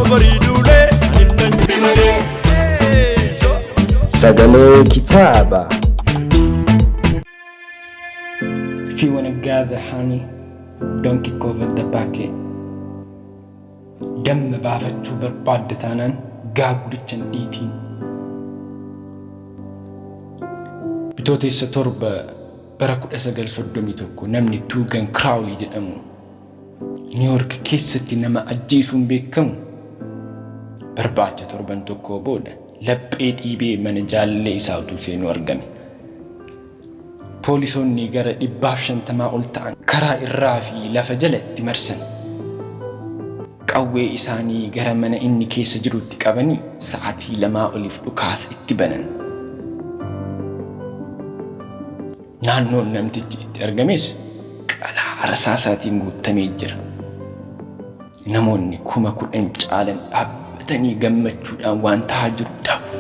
Barii duulee ani nan malee. Sagalee kitaabaa. If you wanna gather honey, don't kick over the bucket. Damma baafachuu barbaadda taanaan gaaguricha hin dhiitiin. Bitootessa 7 bara 1931 namni Tuugan Kiraawulii jedhamu Niiwoork keessatti nama ajjeesuun beekamu barbaacha torban tokkoo booda laphee dhiibee mana jaalallee isaa utuu seenuu argame. Poolisoonni gara 150 ol ta'an karaa irraa fi lafa jala itti marsan. Qawwee isaanii gara mana inni keessa jiruutti qabanii sa'aatii lamaa oliif dhukaasa itti banan. Naannoon namtichi itti argames qalaa rasaasaatiin guuttamee jira. Namoonni 10,000 caalan dhaabbatanii gammachuudhaan waan tahaa jiru daawwatu.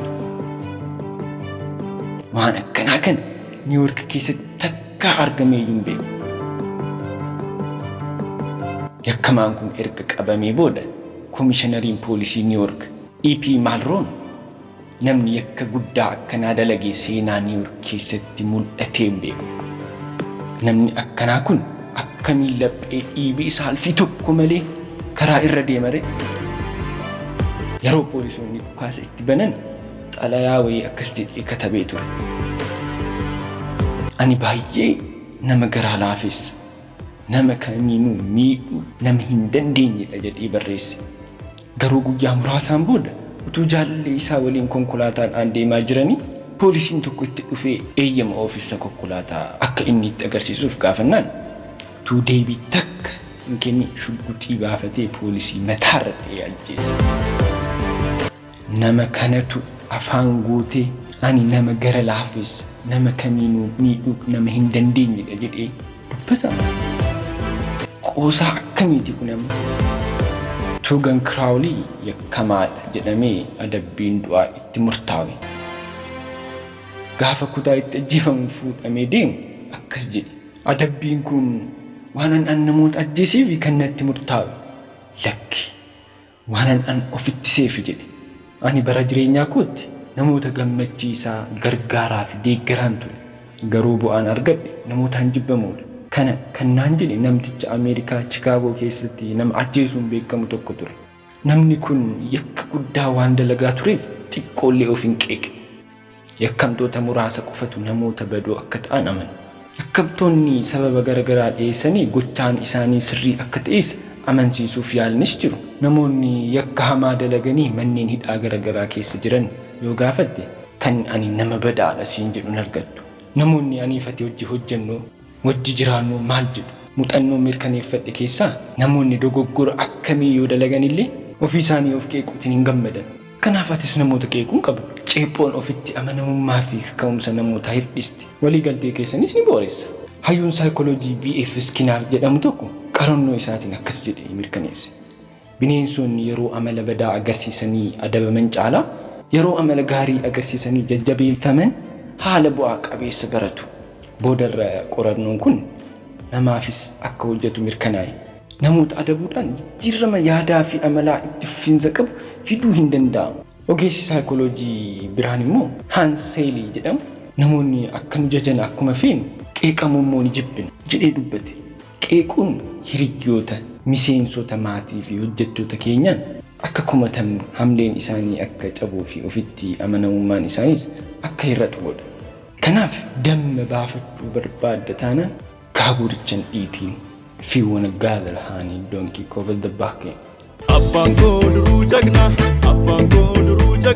Waan akkanaa kana Niiwoork keessatti takkaa argamee iyyuu hin beeku. Yakkamaan kun erga qabamee booda Komishinariin Poolisii Niiwoork E.P. Maalroon namni yakka guddaa akkanaa dalage seenaa Niiwoork keessatti mul'atee hin beeku. Namni akkanaa kun akkamiin laphee dhiibee saalfii tokko malee karaa irra deema ree? Yeroo poolisoonni dhukaasa itti banan xalayaa wayii akkas jedhee katabee ture. Ani baay'ee nama garaa laafessa, nama kamiinuu miidhuu nama hin dandeenyedha jedhee barreesse. Garuu guyyaa muraasaan booda utuu jaalallee isaa waliin konkolaataadhaan deemaa jiranii poolisiin tokko itti dhufee eeyyama oofissa kokkolaataa akka inni itti agarsiisuuf gaafannaan utuu deebii takka hin kennin shugguxii baafatee poolisii mataarra dha'ee ajjeese. Nama kanatu afaan guutee ani nama gara laafessa, nama kamiinuu miidhuu nama hin dandeenyedha jedhee dubbataa? Qoosaa akkamiiti kun amma? Tuugan Kiraawulii yakkamaadha jedhamee adabbiin du'aa itti murtaawe. Gaafa kutaa itti ajjeefamu fuudhamee deemu akkas jedhe. Adabbiin kun waanan an namoota ajjeeseefi kan natti murtaawe? Lakki. Waanan an of ittiseefi jedhe. Ani bara jireenyaa kootti namoota gammachiisaa, gargaaraa fi deeggaraan ture. Garuu bu'aan argadhe namootaan jibbamuudha. Kana kan naan jedhe namticha Ameerikaa Chikaagoo keessatti nama ajjeesuun beekamu tokko ture. Namni kun yakka guddaa waan dalagaa tureef xiqqoollee of hin qeeqne. Yakkamtoota muraasa qofatu namoota badoo akka ta'an amana. Yakkamtoonni sababa gara garaa dhiyeessanii gochaan isaanii sirrii akka ta'es amansiisuuf yaalanis jiru. Namoonni yakka hamaa dalaganii manneen hidhaa gara garaa keessa jiran yoo gaafatte kan ani nama badaadha siin jedhu hin argattu. Namoonni aniif ati hojji hojjennu, wajji jiraannu maal jedhu? Muxannoon mirkaneeffadhe keessaa namoonni dogoggora akkamii yoo dalaganillee ofii isaanii of qeequutiin hin gammadan. Kanaaf atis namoota qeequu hin qabdu. Ceephoon ofitti amanamummaa fi kaka'umsa namootaa hirdhisti. Walii galtee keessanis ni booressa. Hayyuun saayikoloojii B.F. Skinaar jedhamu tokko qarannoo isaatiin akkas jedhee mirkaneesse. Bineensonni yeroo amala badaa agarsiisanii adabaman caalaa yeroo amala gaarii agarsiisanii jajjabeeffaman haala bu'aa qabeessa baratu. Boodarra qorannoon kun namaafis akka hojjetu mirkanaa'e. Namoota adabuudhaan jijjiirrama yaadaa fi amalaa itti fufiinsa qabu fiduu hin danda'amu. Ogeessi saayikooloojii biraan immoo Haans Seelii jedhamu namoonni akka nu jajan akkuma feenu qeeqamuu immoo ni jibbina jedhee dubbate. Qeequun hiriyyoota, miseensota maatii fi hojjettoota keenyaan akka komatamnu, hamleen isaanii akka cabuu fi ofitti amanamummaan isaaniis akka hir'atu godha. Kanaaf damma baafachuu barbaadda taanaan gaaguricha hin dhiitiin. If you wanna gather honey, don't kick over the bucket. Abbaan koo duruu jagna, abbaan koo duruu jagna.